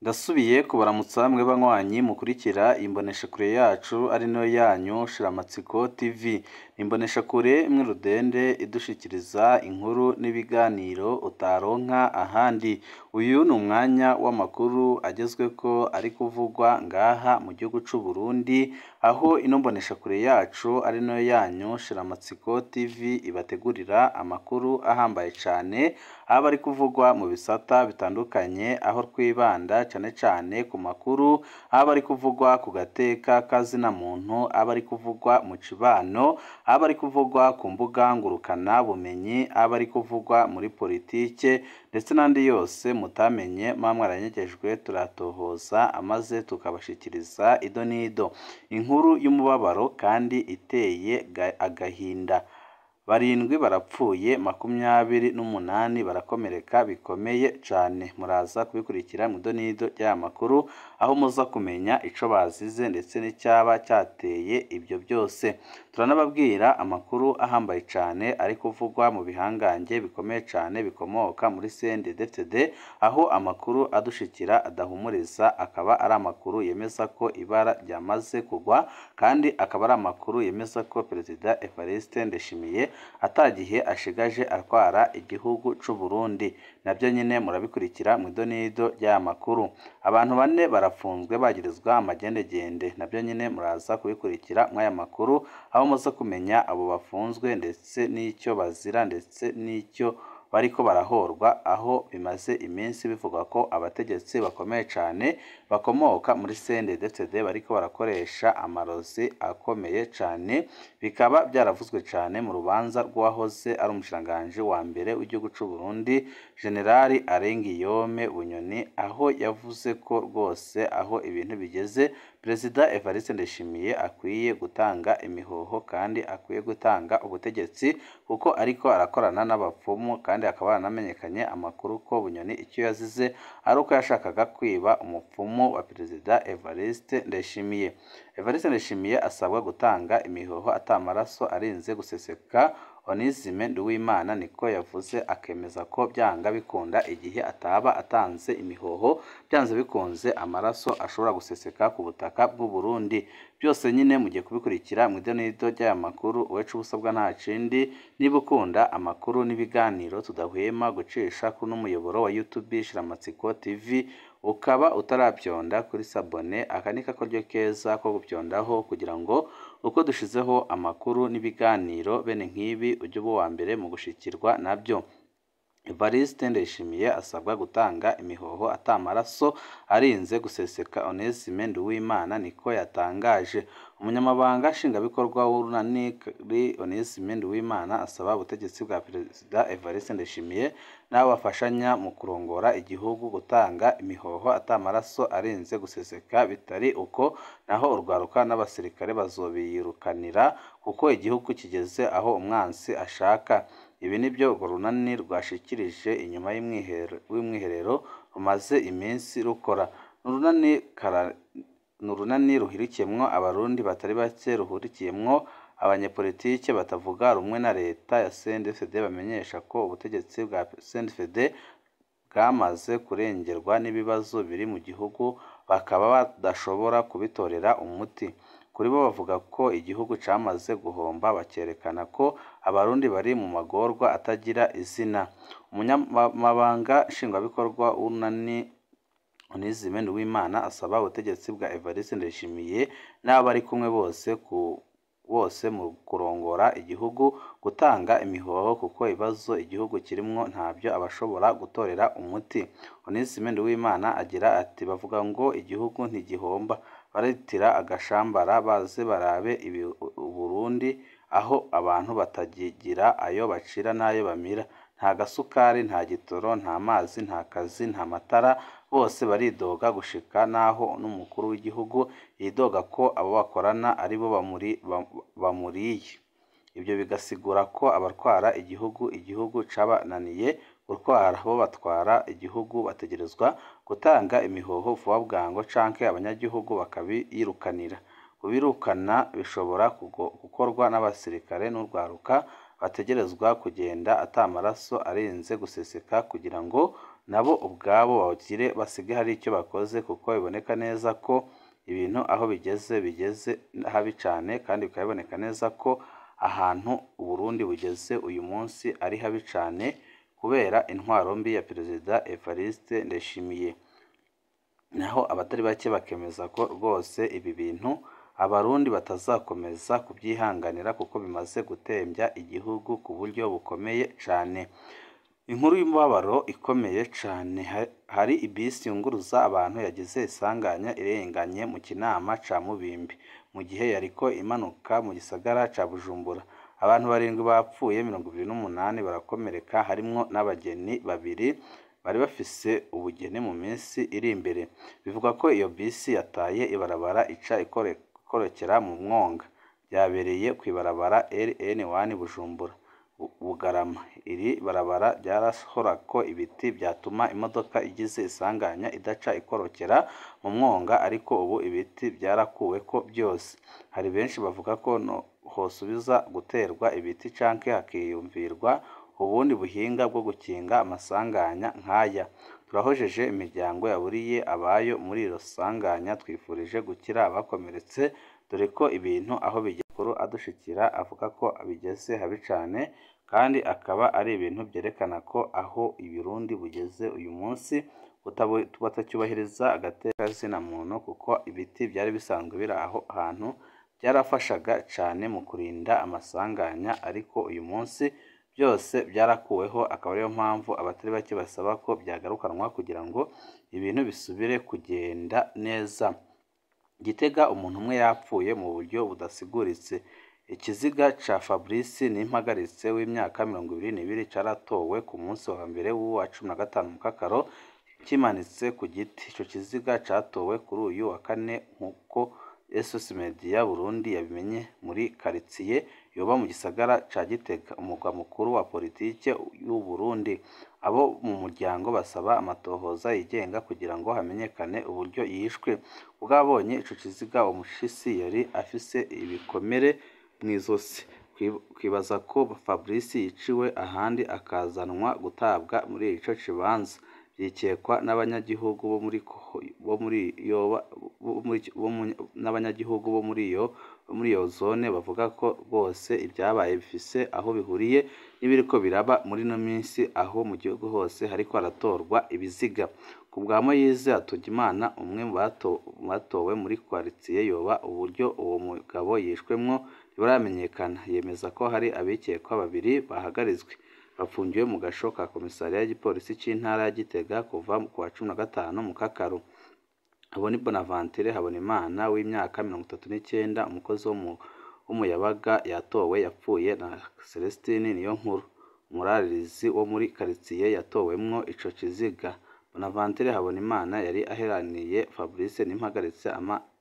Ndasubiye kubaramutsa mwe banywanyi mukurikira imboneshakure yacu ari nayo yanyu Shiramatsiko TV. Imboneshakure imwe rudende idushikiriza inkuru n'ibiganiro utaronka ahandi. Uyu ni umwanya w'amakuru agezweko ari kuvugwa ngaha mu gihugu c'u Burundi, aho ino mboneshakure yacu ari nayo yanyu Shiramatsiko TV ibategurira amakuru ahambaye cane, aba ari kuvugwa mu bisata bitandukanye, aho twibanda cane cane ku makuru aba ari kuvugwa ku gateka kazina muntu, aba ari kuvugwa mu cibano, aba ari kuvugwa ku mbuga ngurukana bumenyi, aba ari kuvugwa muri politike ndetse n'andi yose mutamenye muba mwaranyegejwe, turatohoza amaze tukabashikiriza ido n'ido. Inkuru y'umubabaro kandi iteye agahinda. 7 barapfuye, 28 barakomereka bikomeye cane. Muraza kubikurikira mu idonido ry'aya makuru, aho muza kumenya ico bazize ndetse n'icyaba cyateye ibyo byose. Turanababwira amakuru ahambaye cane ari kuvugwa mu bihangange bikomeye cane bikomoka muri CNDD-FDD, aho amakuru adushikira adahumuriza, akaba ari amakuru yemeza ko ibara ryamaze kugwa, kandi akaba ari amakuru yemeza ko Perezida Evariste Ndayishimiye atagihe ashigaje atwara igihugu c'u Burundi. Nabyo nyine murabikurikira mu idonido ry'aya makuru. Abantu 4 barafunzwe bagirizwa amagendegende, nabyo nyine muraza kubikurikira mw'aya makuru, aho muza kumenya abo bafunzwe ndetse n'icyo bazira ndetse n'icyo bariko barahorwa, aho bimaze iminsi bivugwa ko abategetsi bakomeye cane bakomoka muri CNDD-FDD bariko barakoresha amarozi akomeye cane, bikaba byaravuzwe cane mu rubanza rw'uwahoze ari umushikiranganji wa mbere w'igihugu c'u Burundi, Generali Arengiyome Bunyoni, aho yavuze ko rwose aho ibintu bigeze Perezida Evariste Ndayishimiye akwiye gutanga imihoho kandi akwiye gutanga ubutegetsi, kuko ariko arakorana n'abapfumu, kandi akaba yaranamenyekanye amakuru ko Bunyoni icyo yazize ari uko yashakaga kwiba umupfumu wa Perezida Evariste Ndayishimiye. Evariste Ndayishimiye asabwa gutanga imihoho atamaraso arinze guseseka. Onesime Nduwimana niko yavuze, akemeza ko byanga bikunda igihe ataba atanze imihoho, byanze bikunze amaraso ashobora guseseka ku butaka bw'u Burundi. Byose nyine mugiye kubikurikira mu idonido ry'aya makuru. Uwacu ubusabwa nta kindi, niba ukunda amakuru n'ibiganiro tudahwema gucisha kuri n'umuyoboro wa YouTube Shiramatsiko TV, ukaba utarabyonda kuri sabone, aka ni kakoryo keza ko gupyondaho kugira ngo uko dushizeho amakuru n'ibiganiro bene nk'ibi ujye uba uwa mbere mu gushikirwa nabyo. Evariste Ndayishimiye asabwa gutanga imihoho atamaraso arinze guseseka. Onesime Nduwimana niko yatangaje. Umunyamabanga nshingwabikorwa w'urunani Onesime Nduwimana asaba ubutegetsi bwa Perezida Evariste Ndayishimiye n'abo bafashanya mu kurongora igihugu gutanga imihoho atamaraso arinze guseseka, bitari uko naho urwaruka n'abasirikare bazobiyirukanira, kuko igihugu kigeze aho umwansi ashaka. Ibi nibyo urwo runani rwashikirije inyuma y'umwiherero rumaze iminsi rukora. Ni urunani ruhurikiyemwo abarundi batari bake, ruhurikiyemwo abanyepolitike batavuga rumwe na leta ya CNDD-FDD, bamenyesha ko ubutegetsi bwa CNDD-FDD bwamaze kurengerwa n'ibibazo biri mu gihugu, bakaba badashobora kubitorera umuti. Kuri bo bavuga ko igihugu camaze guhomba, bakerekana ko abarundi bari mu magorwa atagira izina. Umunyamabanga nshingwabikorwa w'urunani Onesime Nduwimana asaba ubutegetsi bwa Evariste Ndayishimiye n'abo bari kumwe bose mu kurongora igihugu gutanga imihoho, kuko ibibazo igihugu kirimwo ntabyo abashobora gutorera umuti. Onesime Nduwimana agira ati: bavuga ngo igihugu ntigihomba, baritira agashambara, baze barabe Burundi aho abantu batakigira ayo bacira n'ayo bamira, nta gasukari, nta gitoro, nta mazi, nta kazi, nta matara, bose baridoga gushika naho n'umukuru w'igihugu yidoga ko abo bakorana aribo bamuriye. Ibyo bigasigura ko abatwara igihugu cabananiye gutwara, bo batwara igihugu bategerezwa gutanga imihoho vuba bwango, canke abanyagihugu bakabiyirukanira. Kubirukana bishobora gukorwa n'abasirikare n'urwaruka bategerezwa kugenda atamaraso arinze guseseka, kugira ngo nabo ubwabo bagire basige hari icyo bakoze, kuko biboneka neza ko ibintu aho bigeze bigeze habi cane, kandi bikaba biboneka neza ko ahantu Uburundi bugeze uyu munsi ari habi cane kubera intwaro mbi ya Perezida Evariste Ndayishimiye. Naho abatari bake bakemeza ko rwose ibi bintu Abarundi batazakomeza kubyihanganira kuko bimaze gutembya igihugu ku buryo bukomeye cane. Inkuru y'umubabaro ikomeye cane, hari ibisi yunguruza abantu yagize isanganya irenganye mu Kinama ca Mubimbi mu gihe yariko imanuka mu gisagara ca Bujumbura. Abantu 7 bapfuye, 28 barakomereka, harimwo n'abageni babiri bari bafise ubugeni mu minsi iri imbere. Bivugwa ko iyo bisi yataye ibarabara ica ikorokera mu mwonga. Vyabereye kw'ibarabara RN1 Bujumbura Bugarama. Iri barabara ryarahorako ibiti vyatuma imodoka igize isanganya idaca ikorokera mu mwonga, ariko ubu ibiti vyarakuweko vyose. Hari benshi bavuga ko hosubiza guterwa ibiti canke hakiyumvirwa ubundi buhinga bwo gukinga amasanganya nk'aya. Turahojeje imiryango yaburiye abayo muri iro sanganya, twifurije gukira abakomeretse, dore ko ibintu aho bigeze. Amakuru adushikira avuga ko bigeze habi cane, kandi akaba ari ibintu vyerekana ko aho Uburundi bugeze uyu munsi batacyubahiriza agateka kazina muntu, kuko ibiti vyari bisanzwe biri aho hantu vyarafashaga cane mu kurinda amasanganya, ariko uyu munsi byose byarakuweho, akaba ariyo mpamvu abatari bake basaba ko byagarukanwa kugira ngo ibintu bisubire kugenda neza. Gitega umuntu umwe yapfuye mu buryo budasiguritse. Ikiziga ca Fabrice Nimpagaritse w'imyaka 22 caratowe ku munsi wa mbere w'uwa 15 Mukakaro kimanitse ku giti. Ico kiziga catowe kuri uyu wa kane nk'uko SOS Media Burundi yabimenye muri karitsiye yoba mu gisagara ca Gitega, umugwa mukuru wa politike y'u Burundi. Abo mu muryango basaba amatohoza yigenga kugira ngo hamenyekane uburyo yishwe. Ubwabonye ico kiziga, uwo mushisi yari afise ibikomere mw'izosi. Kwibaza ko Fabrice yiciwe ahandi akazanwa gutabwa muri ico kibanza, vyikekwa n'abanyagihugu bo muri iyo zone, bavuga ko rwose ibyabaye bifise aho bihuriye n'ibiriko biraba muri ino minsi, aho mu gihugu hose hariko haratorwa ibiziga. Ku bwa Moyize Hatungimana, umwe mu batowe muri karitsiye yoba, uburyo uwo mugabo yishwemwo ntiburamenyekana. Yemeza ko hari abikekwa babiri bahagaritswe, bafungiwe mu gasho ka komisariya y'igipolisi c'intara ya Gitega kuva ku wa 15 Mukakaro. Abo ni Bonaventure Habonimana w'imyaka 39, umukozi w'umuyabaga yatowe yapfuye, na Celestine Niyonkuru, umuraririzi wo muri karitsiye yatowemwo ico kiziga. Bonaventure Habonimana yari aheraniye Fabrice Nimpagaritse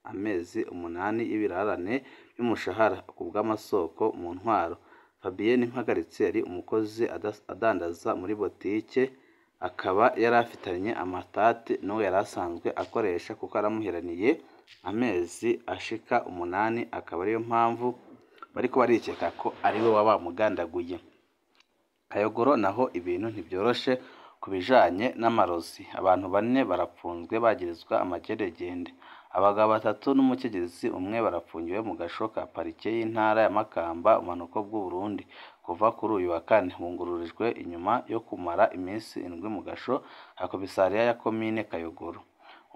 amezi 8 y'ibirarane y'umushahara ku bw'amasoko mu ntwaro. Fabien Nimpagaritse yari umukozi adandaza muri botike, akaba yari afitanye amatati n'uwo yari asanzwe akoresha kuko aramuheraniye amezi ashika 8, akaba ariyo mpamvu bariko barikeka ko ariwe waba wamugandaguye. Kayogoro naho ibintu ntivyoroshe ku bijanye n'amarozi. Abantu 4 barapfunzwe bagirizwa amageregende. Abagabo 3 n'umukenyezi umwe barapfungiwe mu gasho ka parike y'intara ya Makamba, ubumanuko bw'Uburundi, kuva kuri uyu wa kane. Bungururijwe inyuma yo kumara iminsi 7 mu gasho ka komisariya ya komine Kayogoro.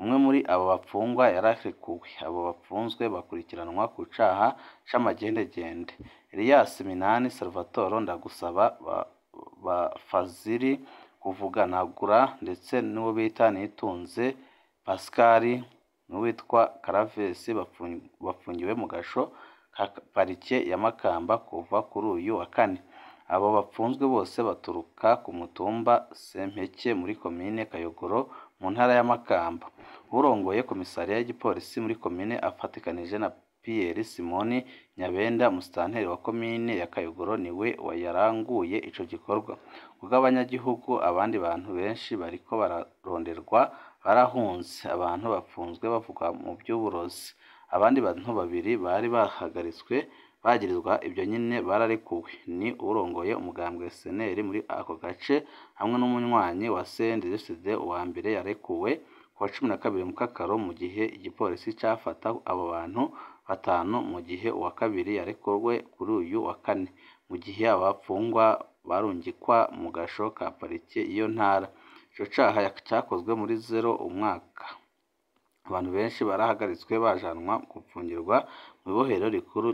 Umwe muri abo bapfungwa yararekuwe. Abo bapfunzwe bakurikiranwa ku caha c'amagendegende. Elias Minani, Salvatore Ndagusaba, Fazili Kuvuganagura ndetse n'uwo bita Nitunze Pascal n'uwitwa Karavesi bafungiwe mu gasho ka parike ya Makamba kuva kuri uyu wa kane. Abo bapfunzwe bose baturuka ku mutumba Sempeke muri komine Kayogoro mu ntara ya Makamba. Urongoye komisariya y'igipolisi muri komine afatikanije na Pierre Simoni Nyabenda, musitanteri wa komine ya Kayogoro, niwe yaranguye ico gikorwa. Kubw'abanyagihugu, abandi bantu benshi bariko bararonderwa barahunze. Abantu bapfunzwe bavugwa mu vy'uburozi. Abandi bantu 2 bari bahagaritswe bagirizwa ivyo nyene bararekuwe. Ni uwurongoye umugambwe SNL muri ako gace hamwe n'umunywanyi wa CNDD-FDD. Uwa mbere yarekuwe kuwa 12 Mukakaro mu gihe igipolisi cafata abo bantu batanu, mu gihe uwa kabiri yarekuwe kuri uyu wa kane, mu gihe abapfungwa barungikwa mu gasho ka parike y'iyo ntara. Ico caha cakozwe muri zero umwaka. Abantu benshi barahagaritswe bajanwa gupfungirwa mw'ibohero rikuru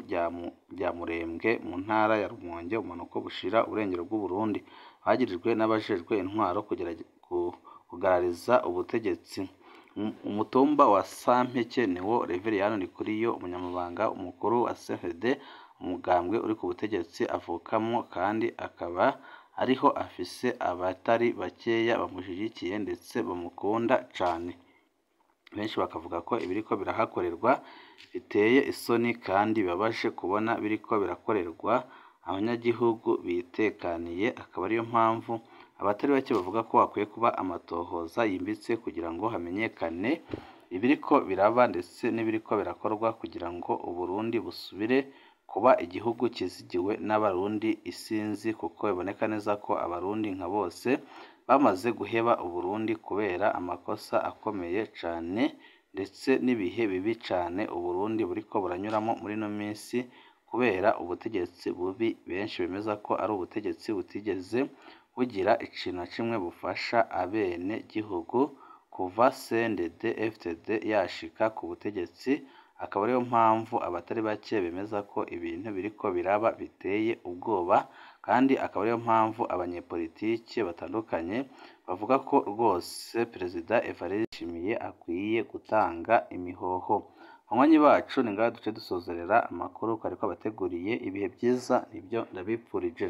rya Murembwe mu ntara ya Rumonge, ubumanuko bushira uburengero bw'Uburundi, bagirijwe n'abajejwe intwaro kugarariza ubutegetsi. Umutumba wa Sampeke niwo Reveriyani Ndikuriyo, umunyamabanga mukuru wa CNDD, umugambwe uri ku butegetsi, avukamwo, kandi akaba ariho afise abatari bakeya bamushigikiye ndetse bamukunda cane. Benshi bakavuga ko ibiriko birahakorerwa biteye isoni kandi bibabaje kubona biriko birakorerwa abanyagihugu bitekaniye, akaba ariyo mpamvu abatari bake bavuga ko hakwiye kuba amatohoza yimbitse kugira ngo hamenyekane ibiriko biraba ndetse n'ibiriko birakorwa kugira ngo Uburundi busubire kuba igihugu kizigiwe n'Abarundi isinzi, kuko biboneka neza ko Abarundi nka bose bamaze guheba Uburundi kubera amakosa akomeye cane ndetse n'ibihe bibi cane Uburundi buriko buranyuramo muri ino minsi kubera ubutegetsi bubi benshi bemeza ko ari ubutegetsi butigeze bugira ikintu na kimwe bufasha abene gihugu kuva CNDD-FDD yashika ku butegetsi, akaba ariyo mpamvu abatari bake bemeza ko ibintu biriko biraba biteye ubwoba, kandi akaba ariyo mpamvu abanyepolitike batandukanye bavuga ko rwose Perezida Evariste Ndayishimiye akwiye gutanga imihoho. Banywanyi bacu, ni ngaha duce dusozerera amakuru twari twabateguriye. Ibihe vyiza nivyo ndabipfurije.